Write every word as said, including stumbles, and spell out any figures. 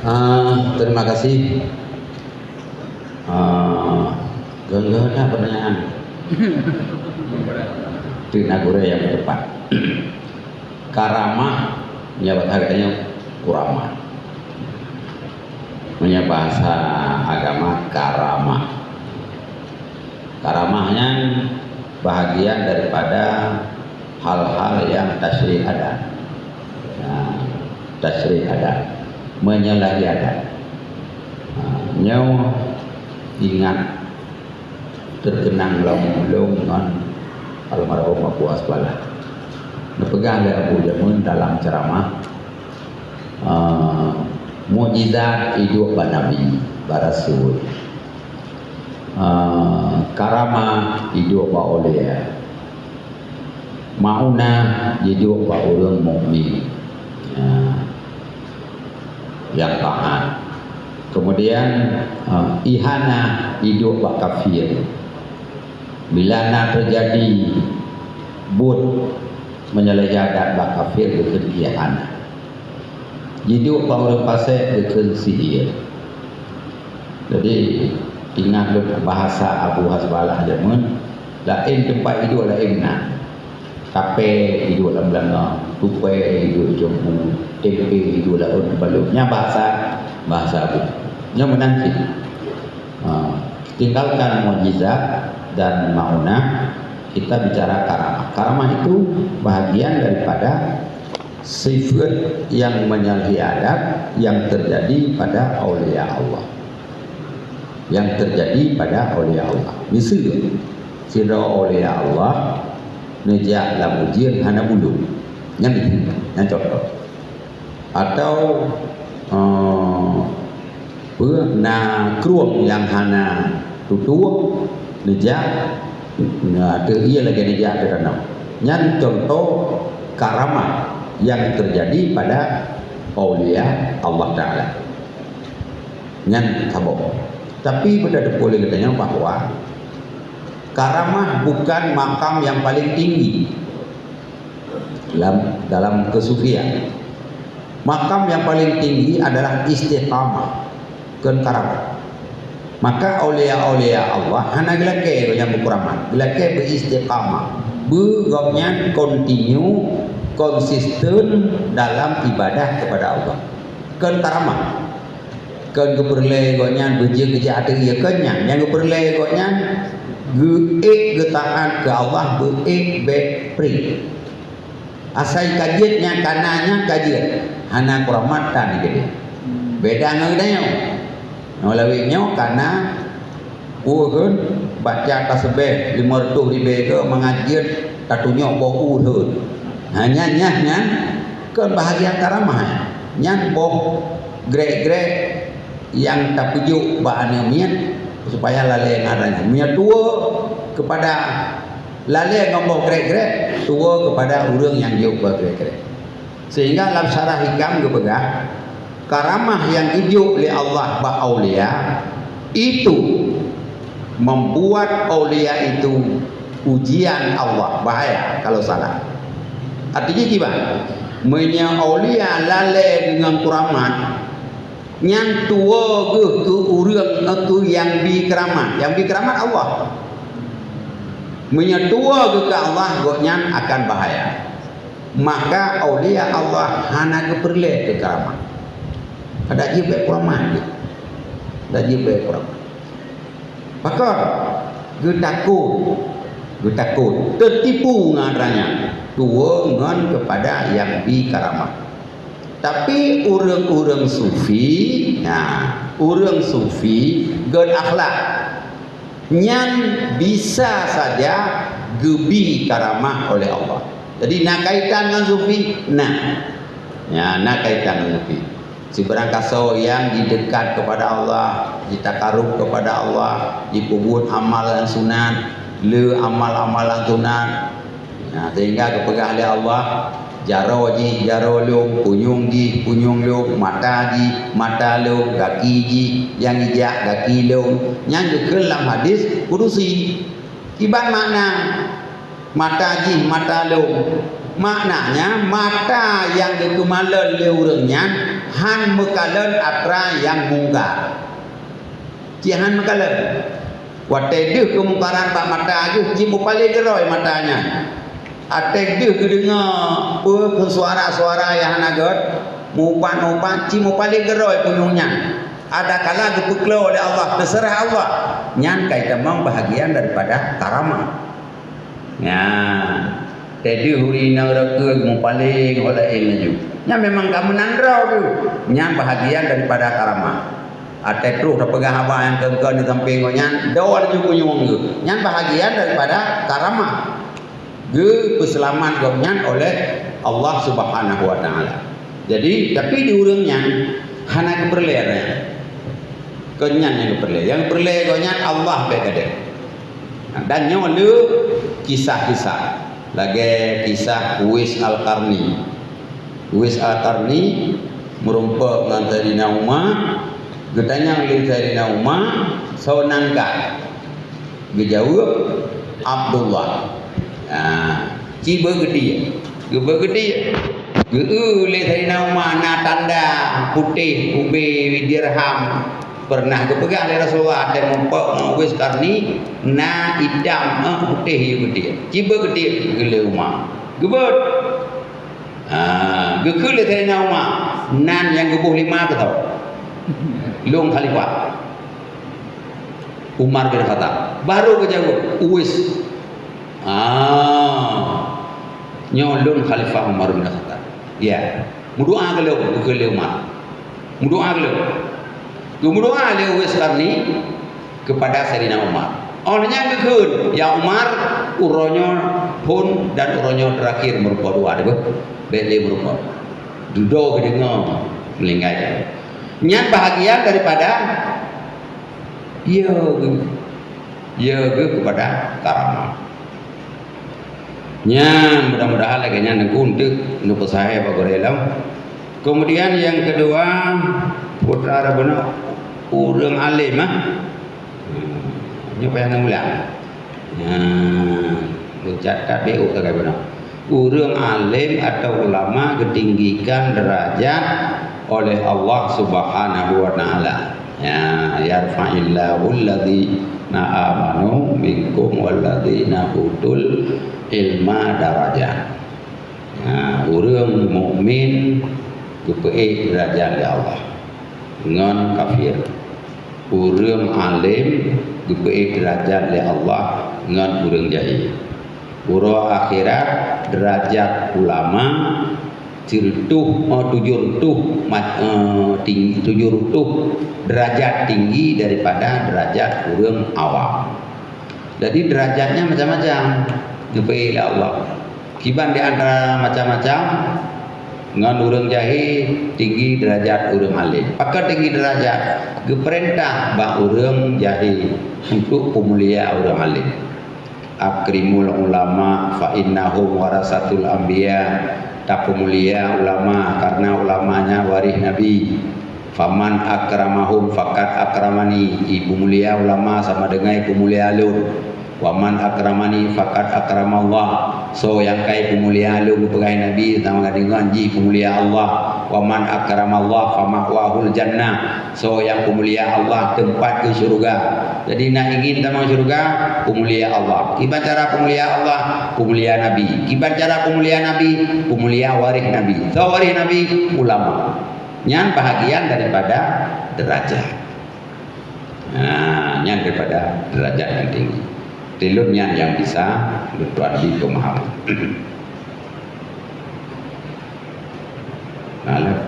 Ah, terima kasih. Ah, geuh-geuh na pertanyaan. Teuk na gurée nyang tepat. Karamah, meunyoe bahasa geutanyoe, kuramah. Meunyoe bahasa agama, karamah. Karamah nyan bahagian daripada hal-hal yang tasyri' adat. Nah, tasyri' adat, menyalahi adat. Nah, nyoe ingat, teukeunang lom lôn ngon almarhum Abu Hasbalah. Neupeugah lé Abu Jameun dalam ceramah, eh, mukjizat iduek bak nabi, bak rasul. Ah, karamah iduek bak aulia. Maunah iduek bak ureuëng mukmin, ya, nyang taat. Kemudian, ah, ihanah iduek bak kafir. Bila na teujadi buet menyalahi adat bak kafir, geukheun ihanah. Jiduek bak ureuëng fasek geukheun sihir. Jadi, ingat lôn bahasa Abu Hasbalah jameun, laén teumpat iduek laén na. Tapé iduek lam beulangong, tupée iduek lam jampu, tempe iduek laôt balot. Nyan bahasa, bahasa Abu. Nyan meunan cit. Ha, tinggalkan mukjizat dan maunah, kita bicara karamah. Karamah itu bahagian daripada sifat yang menyalahi adat yang terjadi pada aulia Allah. Yang terjadi pada aulia Allah. Miseue, sidroe aulia Allah neujak lam ujeuen hana bulut. Nyan miseue, nyan contoh. Atau, eh, peue, na krueng nyang hana tutoe, neujak, na, ateueh ié lagée neujak ateueh danau. Nyan contoh karamah yang terjadi pada aulia Allah Taala. Nyan saboh. Tapi beutateupeue lé geutanyoe bahwa karamah bukan makam yang paling tinggi dalam, dalam kesufian. Makam yang paling tinggi adalah istiqamah, kon karamah. Maka aulia-aulia Allah hana geulakée gobnyan beukuramat, geulakée beuistiqamah. Beu gobnyan continue, konsisten dalam ibadah kepada Allah. Kon karamah. Kon geupeureulée gobnyan beujeuet keujak ateueh ié, kon nyan. Nyang geupeureulée gobnyan geuék geutaát keu Allah, beuék bék pri. Asai ka jeuet nyan, kana nyan ka jeuet, hana keuramat tan keudeh. Beda ngon geutanyoe. Nyoe lawét nyoe kana, peue kheun, baca tasbih lima reutôh ribée keu mangat jeuet tatunyok boh u thon. Ha, nyan, nyan, nyan kon bahagian karamah. Nyan boh grek-grek nyang tapeujok bak aneuk miet supaya lalée ngon aneuk. Meunyoe tuwoe keupada lalée ngon boh grek-grek, tuwoe keupada ureuëng nyang jok bak grek-grek. Sehingga lam syarah Hikam geupeugah, karamah nyang geujok lé Allah bak aulia itu membuat aulia itu ujian Allah, bahaya kalau salah. Artinya kiban? Meunyoe aulia lalée deungon keuramat, nyan tuwoe geuh keu ureuëng, keu nyang bi keuramat. Nyang bi keuramat Allah. Meunyoe tuwoe geuh keu Allah, gobnyan akan bahaya. Maka aulia Allah hana geupeureulée keu keuramat. Adak jeuet bék keuramat jih. Adak jeuet bék keuramat. Pakon? Geutakot. Geutakot. Teutipu ngon ranyan. Tuwoe ngon keupada nyang bi karamah. Tapi ureuëng-ureuëng sufi, nah, ureuëng sufi gét akhlak. Nyan bisa saja geubi karamah oleh Allah. Jadi, na kaitan ngon sufi? Na. Ya, na kaitan ngon sufi. Sibarang kasoe nyang jideukat keupada Allah, jitakarub keupada Allah, jipeubuet amalan sunat, le amal-amalan sunat, nah, sehingga geupeugah lé Allah, "Jaroe jih jaroe lôn, punyueng jih punyueng lôn, mata jih mata lôn, gaki jih nyang ijak gaki lôn." Nyan geukheun lam hadis kudusi. Kiban makna, "Mata jih mata lôn"? Maknanya, mata nyang geukeumalon lé ureuëng nyan Han meukalon atra nyang mungkar. Cit han meukalon. Watée deuh keumungkaran bak mata geuh, cit mupaleng geurôi mata nyan. Watée deuh geudeungoe peue suara-suara nyang hana gét, mupat-mupat, cit mupaleng geurôi punyueng nyan. Adakala geupeuklo lé Allah, teuseurah Allah, nyan ka itamong bahagian daripada karamah. Nyan, teudeuh ureuëng inong rokeueng mupaleng ho laén laju. Nyan memang ka meunan droe geuh. Nyan bahagian daripada karamah. Watée troh tapeugah haba nyang keu-keu di sampéng gobnyan, dua laju punyueng geuh. Nyan bahagian daripada karamah. Geupeuseulamat gobnyan oleh Allah Subhanahu wa Taala. Jadi, tapi di ureuëng nyan hana geupeureulée nyan. Kon nyan nyang geupeureulée. Nyang geupeureulée gobnyan Allah bék gadée. Dan nyoe le kisah-kisah. Lagée kisah Uwais Al-Qarni. Uwais Al-Qarni meurumpok ngon Saidina Umar, geutanyong lé Saidina Umar, "Soe nan kah?" Geujaweueb, "Abdullah." Ha, ci beugeudie. Geubeugeudie. Geu-eu lé Saidina Umar na tanda putéh, ubé, dirham. Peureunah geupeugah lé Rasulullah, watée meurumpok ngon Uwais Qarni, na itam, eh, putéh yue geudie. Ci beugeudie geulée Umar. Geubeuet. Ha, geukheun lé Saidina Umar, "Nan nyang geuboh lima keu soe?" "Lôn khalifah." Umar bin Khattab. Baru geujaweueb, "Uwais." Ah. "Nyoe lôn khalifah Umar bin Khattab." Ya. "Meudoá keu lôn," geukheun lé Umar. "Meudoá keu lôn." Geumeudoá lé Uwais Qarni keupada Saidina Umar. Óh lheueh nyan geukheun, "Ya Umar, uroe nyoe phon dan uroe nyoe teurakhir meurumpok dua deh, bék lé meurumpok." Dudoe geudeungoe meuninggai. Nyan bahagian daripada, ya, ya, geuh keupada karamah. Nyan, mudah-mudahan lagée nyan Teungku eunteuk neupeusahe bak gurée lom. Kemudian nyang keudua, putra bunoe ureuëng além, ah. Nyoe payah neulang. Nyan, lôn catat bacut lagée bunoe. Ureuëng além atau ulama geutinggikan derajat oleh Allah Subhanahu wa Taala. Ya, "Yarfa'illahu alladzina amanu minkum walladzina utul ilma darajat." Ya, ureuëng mukmin geupeuék derajat lé Allah ngon kafir. Ureuëng além geupeuék derajat lé Allah ngon ureuëng jahé. Uroe akhirat, derajat ulama sireutôh, oh, tujoh reutôh ma-, eh, ting-, tujoh reutôh derajat tinggi daripada derajat ureuëng awam. Jadi, derajatnya macam-macam geupeuék lé Allah. Kiban di antara macam-macam, ngon ureuëng jahé tinggi derajat ureuëng além. Pakon tinggi derajat? Geupeurintah bak ureuëng jahé untuk peumulia ureuëng além. "Akrimul ulama fa innahum warasatul anbiya." Tapeumulia ulama, karena ulama nyan waréh Nabi. "Faman akramahum faqad akramani." Ipeumulia ulama sama dengan ipeumulia lôn. "Waman akramani faqad akramallah." Soe nyang ka ipeumulia lôn, geupeugah Nabi, sama dengan jih peumulia Allah. "Waman akramallah fama'wahul jannah." Soe nyang peumulia Allah, teumpat geuh syeuruga. Jadi, na ingin tamong syeuruga, peumulia Allah. Kiban cara peumulia Allah? Peumulia Nabi. Kiban cara peumulia Nabi? Peumulia waréh Nabi. Soe waréh Nabi? Ulama. Nyan bahagian daripada derajat. Nah, nyan daripada derajat nyang tinggi. Di lôn nyan nyang bisa lôn tuan bri pemahaman. Nah, lé-,